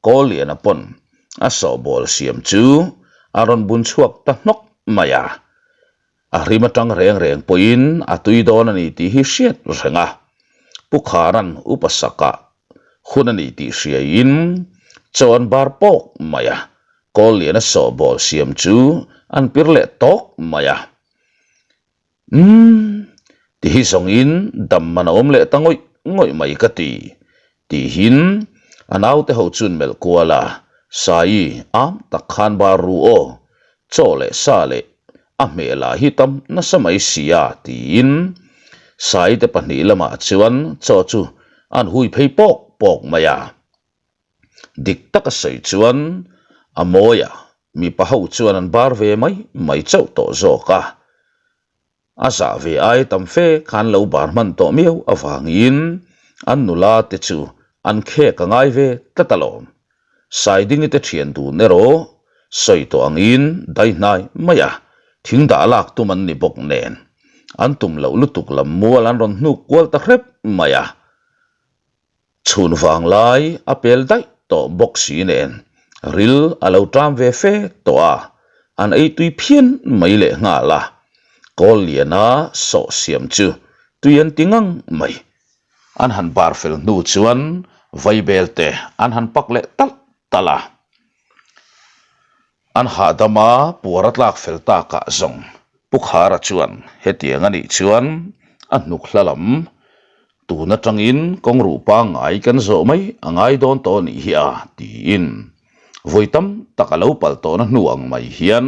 Kawlliana pawn a sawhbawl siam chu a rawn bun chhuak ta hnawk mai a. A hrim atang reng reng pawhin a tui dawn a ni tih hi hriat reng a, Pu Kharan upa sakah hun a ni tih hriaiin. Chaw an bar pawk mai a, Kawlliana sawhbawl siam chu an pir leh tawk mai a. Umm, ti hi zawngin dam man a awm leh ta ngawih ngawih mai ka ti, tihin a naute ho chuan melh kual a, Saii am tak khan bar ru aw, chaw leh sa leh a hmeh lah hi tam nasa mai sia tiin Saii te pahnih lamah chuan chaw chu an hui phei pawk pawk mai a. Dik taka sawi chuan a mawi a, mipa ho chuan an bar ve mai mai chauh tawh zawk a. A zah ve ai tam fe khan lo bar hman tawh miau avangin an nula te chu an khek a ngai ve tlat alawm. Saidingi te thian dun erawh sawi tawh angin dai hnai mai a, thing dah lak tum an ni bawk nen an tum loh lutuk lam mual an rawn hnuk kual ta hrep mai a. Chhun vang lai a pel daih tawh bawk si nen ril a lo ṭam ve fe tawh a, an ei tui phian mai leh nghal a, kawl liana sawh siam chu tui an ti ngang mai. An han bar fel hnu chuan vaibel te an han pak leh talh talh a. An hahdam a, puar a tlak fel takah zawng Pu Khara chuan hetiang a nih chuan a hnuk hla lam tun atangin kawng ruh pangngai kan zawh mai a ngai dawn tawh a nih hi a tiin vawi tam tak a lo pal tawhna hnu ang mai hian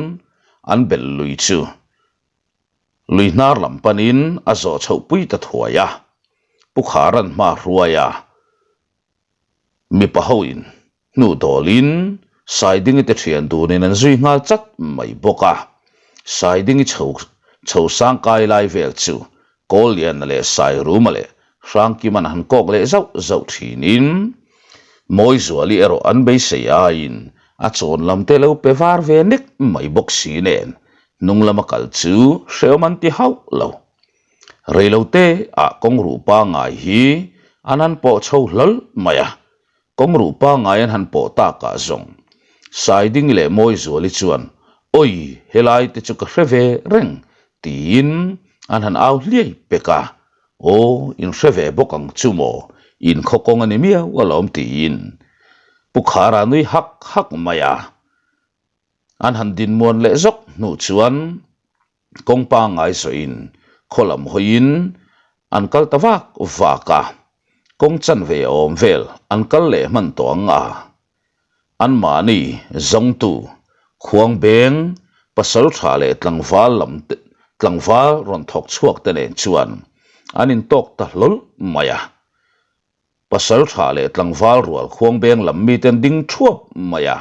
an belh lui chu lui hnar lam panin a zawh chhoh pui ta thuai a, Pu Khara'n hma hruai a mipa hoin Hnuh dawlin Saidingi te thian dunin an zui nghal chat mai bawk a. Saidingi chho chho sang kai lai vel chu Kawlliana leh Sairuma leh Hrangkiman han kawk leh zauh zauh thinin Mawizuali erawh an beisei aiin a chawn lam te lo pe var ve nek mai bawk si nen hnung lama kal chu hrehawm an ti hauh lo. Reilote ah kawng ruh pangngai hi an han pawh chho hlawl mai a. Kawng ruh pangngai an han pawh takah zawng Saidingi leh Mawizuali chuan, Awi, helai te chu ka hre ve reng, tiin an han au hliai pek a. Aw, in hre ve bawk ang chu maw, in khaw kawng a ni miau alawm, tiin Pu Khara nui hak hak mai a. An han dinmuan leh zawk hnu chuan kawng pangngai zawhin khaw lam hawiin an kal ta vak vak a, kawng chanve awm vel an kal leh hman tawh ang a, anmahni zawngtu khuangbeng pasal tha leh tlangval lam tlangval rawn thawk chhuak te nen chuan an intawk ta hlawl mai a, pasal tha leh tlangval rual khuangbeng lam miten ding thuap mai a.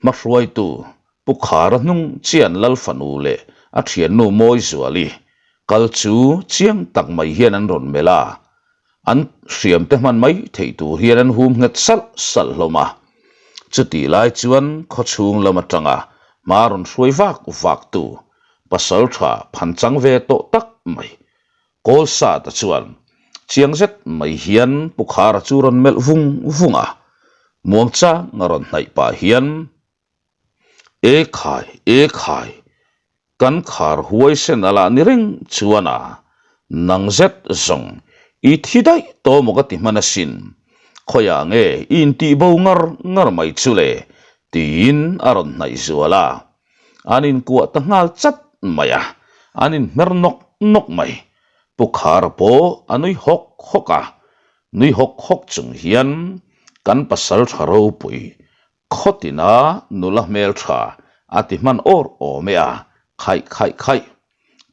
Hmahruaitu Pu Khara hnung chian Lal fanu leh a thiannu Mawizuali kal chu chiang tak mai hian an rawn melh a, an hriam te hman mai theih tur hian an hum nghet salh salh hlawm a. Chutih lai chuan khawchhung lam atanga hma rawn hruai vak vak tu pasal tha phan chang ve tawh tak mai Kawlsata chuan chiang zet mai hian Pu Khara chu rawn melh vung vung a, muangchang a rawn hnaih pah hian, E khai, e khai, kan khar huaisen a lah ni reng chuan a, nang zet zawng i thi daih tawh maw ka ti hman asin, khawiah nge i intih bo ngar ngar mai chu le? tiin a rawn hnaih zual a. An inkuah ta nghal chat mai a, an inhmer nawk nawk mai. Pu Khara pawh a nui hawk hawk a, nui hawk hawk chung hian kan pasal tha ropui khawtina nula hmel tha a ti hman awr awm e a, khaih khaih khaih.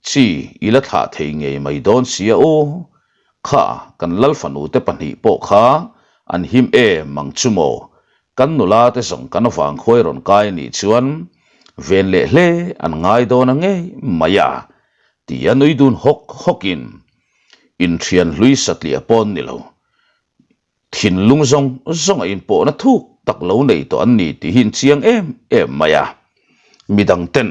Chi, i la thlah thei ngei mai dawn sia aw. Kha, kan lal fanu te pahnih pawh kha an him em ang chu maw? Kan nula te zawng kan vangkhuai rawn kai a nih chuan ven leh hle an ngai dawn a ngei mai a, ti a nui dun hawk hawkin inthian hlui satliah pawn ni lo. Thinlung zawng zawng a inpawhna thuk tak lo nei tawh an ni tih hi in chiang em em mai a. Midang ten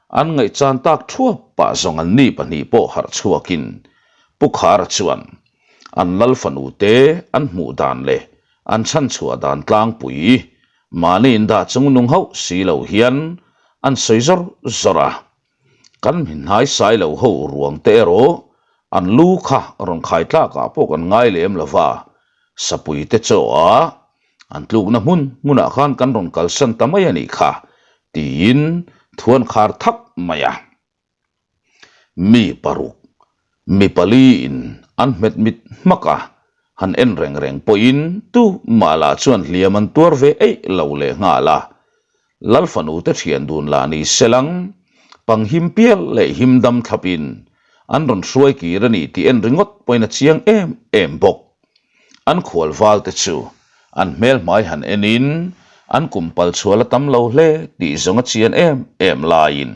an ngaihchan tak thuap pah zawng an ni pahnih pawh harh chhuakin Pu Khara chuan an lal fanu te an hmuh dan leh an chhanchhuah dan tlangpui mahni indah chungnung hauh si lo hian an sawi zawr zawr a. Kan hminhnai sai lo ho ruang te erawh an lu kha rawn khai tlak ah pawh kan ngai lem lo va, sapui te chaw ah An tlukna hmun hmunah khan kan rawn kalsan ta mai a nih kha, tiin thu an khar thak mai a. Mi paruk, mi paliin an hmet mit hmak a, han en reng reng pawhin tu mah lah chuan hliam an tuar ve eih lo leh nghal a. Lal fanu te thian dun lah ni selang, pang him pial leh him dam thlapin an rawn hruai kir a ni tih en ringawt pawhin a chiang em em bawk. An khual val te chu an hmel hmai han enin an kum pal chhual a tam lo hle tih zawng a chian em em laiin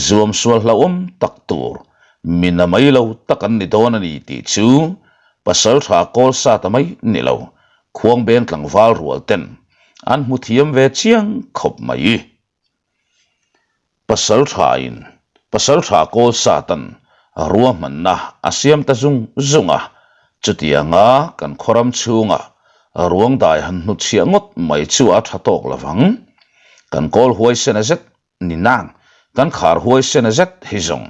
zuam sual hlauhawm tak tur mi na mai lo tak an ni dawn a ni tih chu pasal tha kawl sa ta mai ni lo khuangbeng tlangval rual ten an hmu thiam ve chiang khawp mai. Pasal thain pasal tha kawl satan ruahmanna a siam ta zung zung a, chutianga kan khawram chhunga ruang dai han hnutchhiah ngawt mai chu a tha tawk lo vang. Kan kawl huaisena zet ni nang, kan khar huaisena zet hi zawng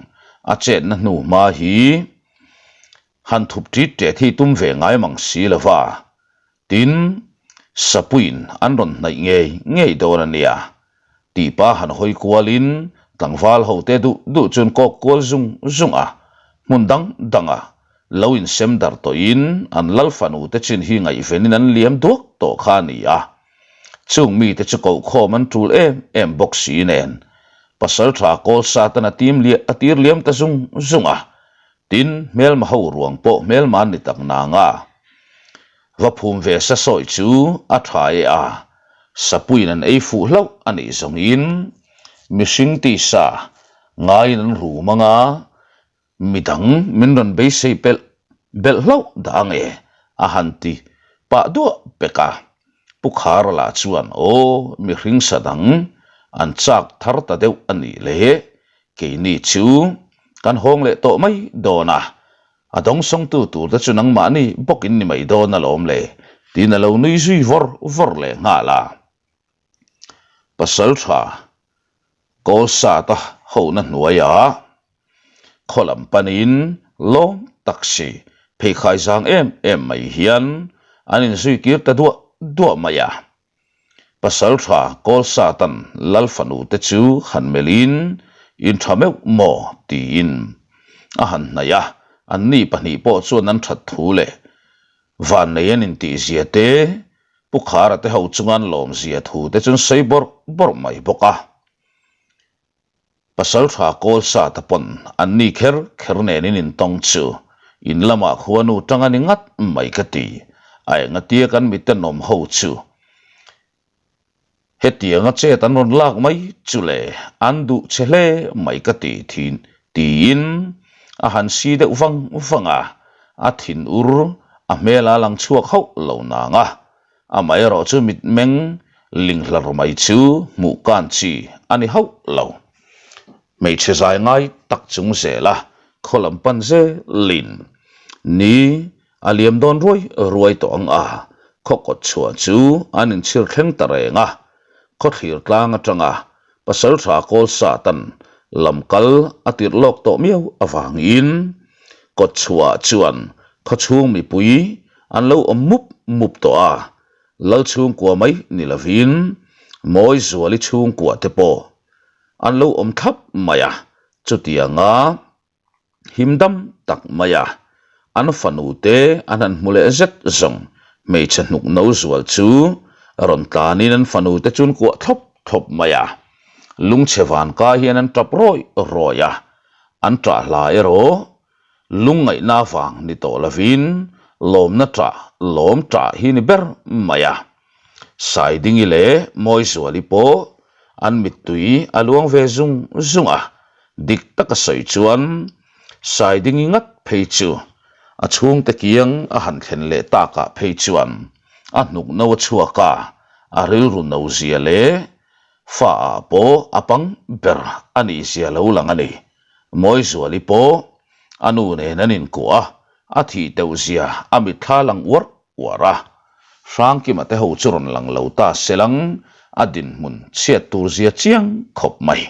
a chetna hnu hma hi Han thup ṭit ṭet hi tum ve ngai mang si lo va, tin, Sapuiin an rawn hnaih ngei ngei dawn a nia. Tihpa han hawi kualin tlangval hote duh duh chuan kawk kual zung zung a, hmun dang danga lo insem darh tawhin an lal fanute chin hi ngaihvenin an liam duak tawh kha a ni a. Chung mite chu kohkhawm an tul em em bawk si nen, Pasalṭha Kawlsatan a tim a tir liam ta zung zung a, Tin, hmelma ho ruang pawh hmelma an ni tak nang a, va phum ve sa sawi chu a tha e a, sapuiin an ei fuh hlauh a nih zawngin mihring tisa ngaiin an rum ang a, midang min rawn beisei pelh belh hlauh dah ang e, a han ti pah duah pek a. Pu Khara lah chuan, Aw, mihring sa dang an chak thar ta deuh a nih le, Keini chu kan hawng leh tawh mai dawn a, a dawngsawngtu tur te chu nangmahni bawkin ni mai dawn alawm le, tiin a lo nui zui vawr vawr leh nghal a. Pasal tha Kawlsata hona hnuaiah khaw lam panin lawm tak si pheikhai zang em em mai hian an inzui kir ta duah duah mai a. Pasal tha Kawlsatan Lal fanu te chu han melhin in tha meuh maw tiin a han hnaih a, anni pahnih pawh chuan an that thu leh vannei an intihzia te, Pu Khara te ho chunga an lawmzia thu te chu an sawi bawrh bawrh mai bawk a. Pasal tha kawl sa ta pawn an ni kher kher nen in intawng chu in lamah khuanu tang a ni ngat mai ka ti. A engatia kan mitenawm ho chu hetianga chet an rawn lak mai chu le an duh che hle mai ka ti thin tiin a han si deuh vang vang a, a thin ur a hmel a lang chhuak hauh lo nang a. Amaherawh chu mitmeng ling hlar mai chu hmuh kan chi a ni hauh lo. Hmeichhe zai ngai tak chung zela khaw lam pan zelin ni a liam dawn ruai ruai tawh ang a, khaw kawt chhuah chu an inchhir thleng ta reng a, khaw thlir tlang atanga Pasaltha kawl satan lam kal a tirh lawk tawh miau avangin kawt chhuah chuan khaw chhung mipui an lo awm mup mup tawh a, Lal chhungkua mai ni lovin Mawizuali chhungkua te pawh an lo awm thlap mai a, chutianga him dam tak mai a, an fanu te an han hmu leh zet zawng hmeichhe hnuk no zual chu rawn tlanin an fanu te chu an kuah thlawp thlawp mai a, lungchhe van kai hian an tap rawih rawih a, an tah hla erawh lungngaihna vang ni tawh lovin lawmna tah lawm tah hi ni ber mai a. Saidingi leh Mawizuali pawh an mittui a luang ve zung zung a, dik taka sawi chuan Saidingi ngat phei chu a chhungte kiang a han thlen leh takah phei chuan a hnuk no a chhuak a, a rilru no zia leh fa ah pawh a pang ber a nih zia lo lang a ni. Mawizuali pawh a nu nen an inkuah a, a thih teuh zia a mitthla lang uar uar a, Hrangkima te ho chu rawn lang lo ta selang a dinhmun chhiat tur zia chiang khawp mai.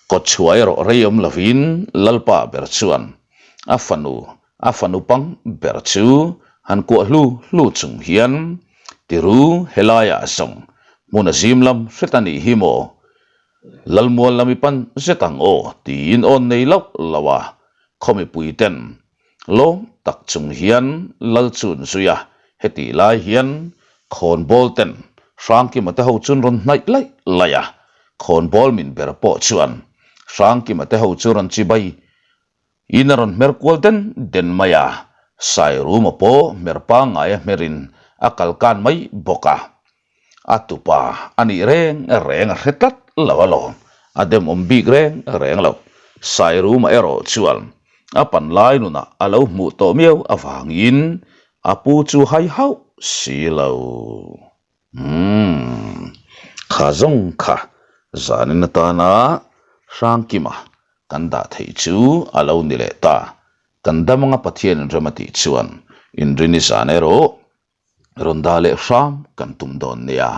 Kawtchhuah erawh rei awm lovin Lalpa ber chuan a fanu, a fanu pang ber chu han kuah hlu hlu chung hian. Tiru, helaiah zawng hmun a zim lam hret a nih hi maw? Lalmual lam i pan zet ang aw tiin awn nei loh loh a, khaw mipui ten lawm tak chung hian lal chu an zui a, hetih lai hian khawnbawl ten Hrangkima te ho chuan rawn hnaih laih laih a, khawnbawl min ber pawh chuan Hrangkima te ho chu rawn chibai In a rawn hmer kual den den mai a, Sairuma pawh hmer pangngai a hmerin a kal kan mai bawk a. A tupa a nih reng reng a hre tlat lo alawm, a demawm bik reng reng lo. Sairuma erawh chuan a pan lai nunah a lo hmuh tawh miau avangin a pu chu hai hauh si lo. Umm, kha zawng kha zanin atana Hrangkima kan dah theih chu a lo ni leh ta. Kan dam anga Pathian inrem a tih chuan inrini zan erawh rawn dah leh hram kan tum dawn nia.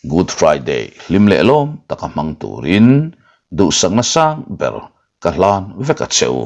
Good Friday hlim leh lawm taka hmang turin duhsakna sang ber ka hlan vek a che u.